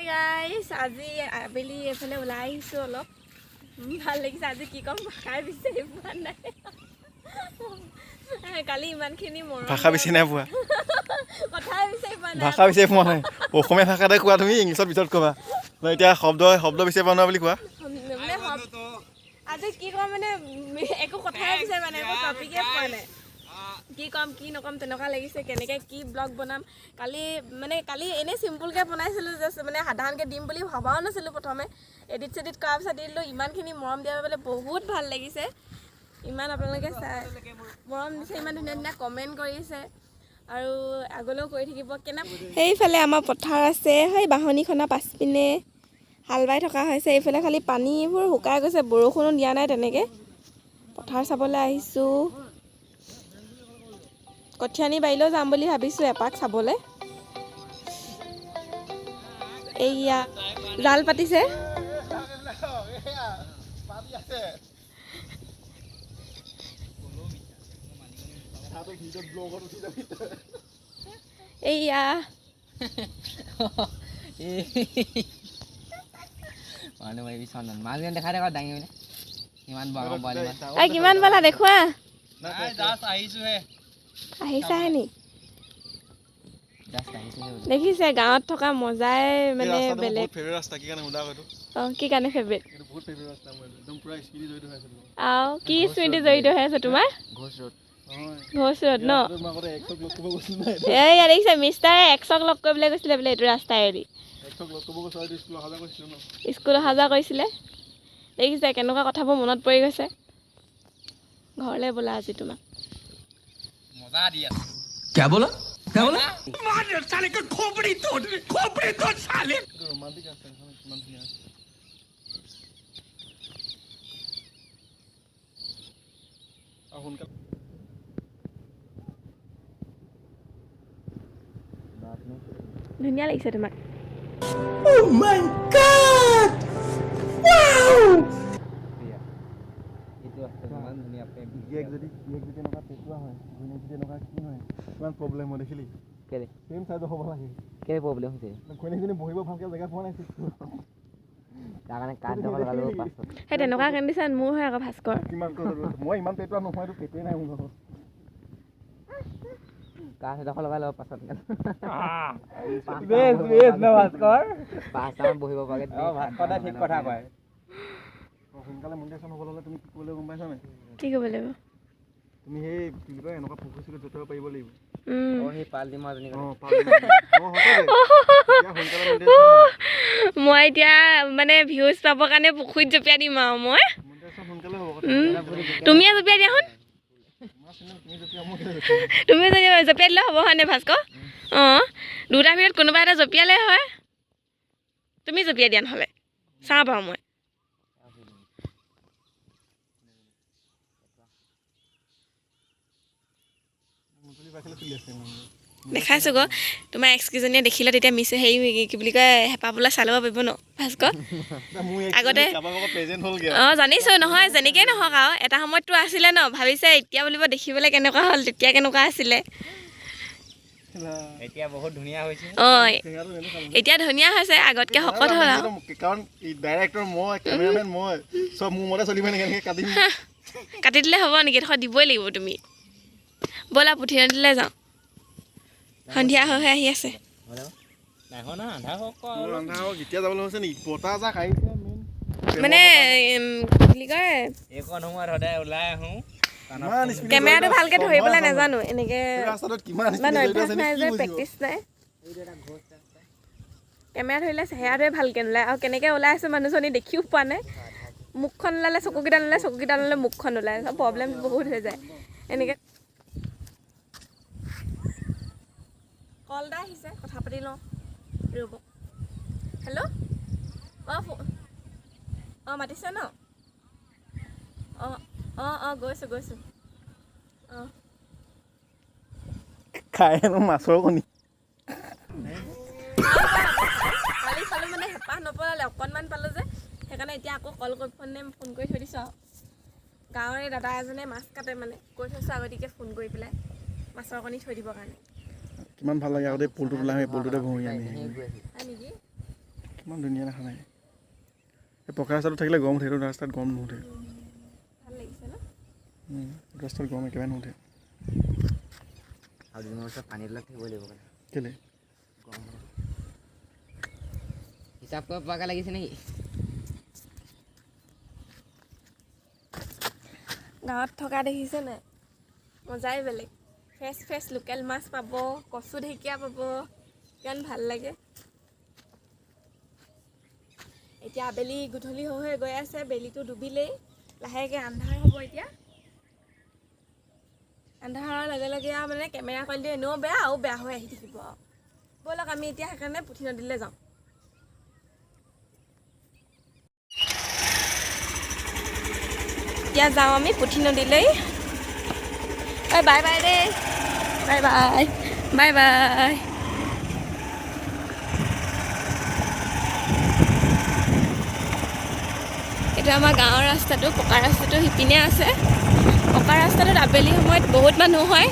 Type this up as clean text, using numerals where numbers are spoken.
গাইছ, আজি আবেলি এইফালে ওলাই আহিছোঁ অলপ। ভাল লাগিছে। আজি কি ক'ম, ভাষাই বিচাৰি পোৱা নাই। কালি ইমানখিনি মৰম ভাষা বিচাৰি নাই পোৱা। কথাই বিচাৰি পোৱা নাই। ভাষা বিচাৰি পোৱা নাই। অসমীয়া ভাষাতে কোৱা তুমি, ইংলিছত পিছত ক'বা। এতিয়া শব্দ শব্দ বিচাৰি পোৱা নাই বুলি কোৱা। মানে আজি কি ক'ম, মানে একো কথাই বিচাৰি পোৱা নাই, একো টপিকে পোৱা নাই। কি ক'ম কি নক'ম তেনেকুৱা লাগিছে। কেনেকৈ কি ব্লগ বনাম। কালি মানে কালি এনেই চিম্পুলকৈ বনাইছিলোঁ, জাষ্ট মানে সাধাৰণকৈ দিম বুলি ভবাও নাছিলোঁ প্ৰথমে। এডিট চেডিট কৰাৰ পিছত দিলোঁ। ইমানখিনি মৰম দিয়াৰ বাবে বহুত ভাল লাগিছে। ইমান আপোনালোকে চাই মৰম দিছে, ইমান ধুনীয়া ধুনীয়া কমেণ্ট কৰিছে আৰু আগলৈও কৰি থাকিব। কেনে সেইফালে আমাৰ পথাৰ আছে, সেই বাঁহনিখনৰ পাছপিনে হাল বাই থকা হৈছে। এইফালে খালি পানীবোৰ শুকাই গৈছে, বৰষুণো দিয়া নাই তেনেকৈ। পথাৰ চাবলৈ আহিছোঁ। কঠীয়ানি বাৰীলৈও যাম বুলি ভাবিছোঁ এপাক চাবলৈ। এইয়া জাল পাতিছে। এইয়া কিমান পালা দেখুৱা। আহিছাহে নি? দেখিছে গাঁৱত থকা মজাই মানে বেলেগ। অঁ, কি কাৰণে ফেভৰেট? আৰু কি স্মৃতি জড়িত হৈ আছে তোমাৰ? ঘোষ ৰোড ন? এইয়া দেখিছে, মিষ্টাৰে এক্সক লগ কৰিবলৈ গৈছিলে বোলে এইটো ৰাস্তাইদি। স্কুল অহা যোৱা কৰিছিলে। দেখিছে কেনেকুৱা কথাবোৰ মনত পৰি গৈছে। ঘৰলৈ ব'লা আজি তোমাক। क्या बोला क्या बोला? ধুনীয়া লাগিছে তোমাক। Oh my God! Wow! যদি এনেকুৱা পেটুৱা হয়, ঘৈণীয়েক যদি এনেকুৱা কি হয়, কিমান প্ৰব্লেম হয় দেখিলি? ছেম চাইজৰ হ'ব লাগে। কেলে প্ৰব্লেম হৈছে? ঘৈণীয়েকজনী বহিব ভালকৈ জেগা পোৱা নাই। সেই তেনেকুৱা কণ্ডিশ্যন মোৰ হয় আকৌ ভাস্কৰ। কিমান মই ইমান পেটুৱা নহয়, এইটো পেটুৱাই নাই মোৰ। কাঠ এডোখৰ লগাই ল'ব পাছত। পাঁচটামান বহিব পৰাকৈ। ঠিক কথা কয়। সোনকালে মনিটাইজেশ্যন হ'বলৈ হ'লে তুমি কি কৰিব লাগিব গম পাইছা নাই? কি কৰিব লাগিব? তুমি সেই কি বুলি কয়, এনেকুৱা পুখুৰী চুখুৰীত জঁপিয়াব পাৰিব লাগিব। মই এতিয়া মানে ভিউজ পাবৰ কাৰণে পুখুৰীত জঁপিয়াই দিম আৰু মই। তুমিয়ে জঁপিয়াই দিয়াচোন। তুমি জঁপিয়াই দিলে হ'ব হয়নে ভাস্কৰ? অঁ, দুটাৰ ভিতৰত কোনোবা এটা জঁপিয়ালে হয়। তুমি জঁপিয়াই দিয়া নহ'লে, চাওঁ বাৰু মই। দেখাইছোঁ গৈ তোমাৰ এক্স কেইজনীয়ে দেখিলে তেতিয়া মিছ হেৰি কি বুলি কয়, হেঁপাহ বোলা চাই ল'ব পাৰিব ন ভাস্কৰ? আগতে অঁ জানিছোঁ নহয়, যেনেকেই নহওক আৰু এটা সময়ততো আছিলে ন। ভাবিছে এতিয়া বুলিব দেখিবলৈ কেনেকুৱা হ'ল, তেতিয়া কেনেকুৱা আছিলে। এতিয়া বহুত ধুনীয়া হৈছে। অঁ, এতিয়া ধুনীয়া হৈছে, আগতকৈ শকত হ'ল আৰু। কাটি দিলে হ'ব নেকি? এডোখৰ দিবই লাগিব তুমি। ব'লা পুঠি নদীলৈ যাওঁ, সন্ধিয়া হৈ হৈ আহি আছে। মানে কি বুলি কয়, কেমেৰাটো ভালকৈ ধৰিবলৈ নাজানো, এনেকৈ ইমান অভ্যাস নাই যে, প্ৰেক্টিচ নাই। কেমেৰা ধৰিলে চেহেৰাটোৱে ভালকৈ নোলায় আৰু কেনেকৈ ওলাই আছে মানুহজনী দেখিও পোৱা নাই। মুখখন ওলালে চকুকেইটা নোলায়, চকুকেইটা ওলালে মুখখন ওলায়, প্ৰব্লেম বহুত হৈ যায় এনেকৈ। কল এটা আহিছে, কথা পাতি লওঁ ৰ'ব। হেল্ল', অঁ অঁ মাতিছে ন? অঁ অঁ অঁ গৈছোঁ গৈছোঁ। অঁ খাই হেনো মাছৰ কণী। কালি খালোঁ মানে হেঁপাহ নপলালে, অকণমান পালোঁ যে, সেইকাৰণে এতিয়া আকৌ কল কৰি ফোন কৰি থৈ দিছোঁ আৰু। গাঁৱৰে দাদা এজনে মাছ কাটে মানে, কৈ থৈছোঁ আগতীয়াকৈ ফোন কৰি পেলাই মাছৰ কণী থৈ দিবৰ কাৰণে। কিমান ভাল লাগে আগতে পুলটোত ওলাই, পুলটোতে বহোঁ আমি। হয় নেকি? ইমান ধুনীয়া দেখা নাই। এই পকা ৰাস্তাটো থাকিলে গৰম উঠে, এইটো ৰাস্তাত গৰম নুঠে। ভাল লাগিছে ন? এইটো ৰাস্তাত গৰম একেবাৰে নুঠে। আৰু দুদিনৰ পিছত পানী বিলাক থাকিব লাগিব। কেলে? গৰম হিচাপ কৰিব পৰাকৈ লাগিছে নেকি? গাঁৱত থকা দেখিছে নাই, মজাই বেলেগ। ফ্ৰেছ ফ্ৰেছ লোকেল মাছ পাব, কচু ঢেকীয়া পাব, কিমান ভাল লাগে। এতিয়া আবেলি গধূলি হৈ হৈ গৈ আছে, বেলিটো ডুবিলেই, লাহেকৈ আন্ধাৰ হ'ব। এতিয়া আন্ধাৰ হোৱাৰ লগে লগে আৰু মানে কেমেৰা কোৱালিটি এনেও বেয়া আৰু বেয়া হৈ আহি থাকিব আৰু। ব'লক, আমি এতিয়া সেইকাৰণে পুঠি নদীলৈ যাওঁ। এতিয়া যাওঁ আমি পুঠি নদীলৈ। বাই বাই বাই দেই, বাই বাই বাই বাই। এইটো আমাৰ গাঁৱৰ ৰাস্তাটো, পকা ৰাস্তাটো সিপিনে আছে। পকা ৰাস্তাটোত আবেলি সময়ত বহুত মানুহ হয়।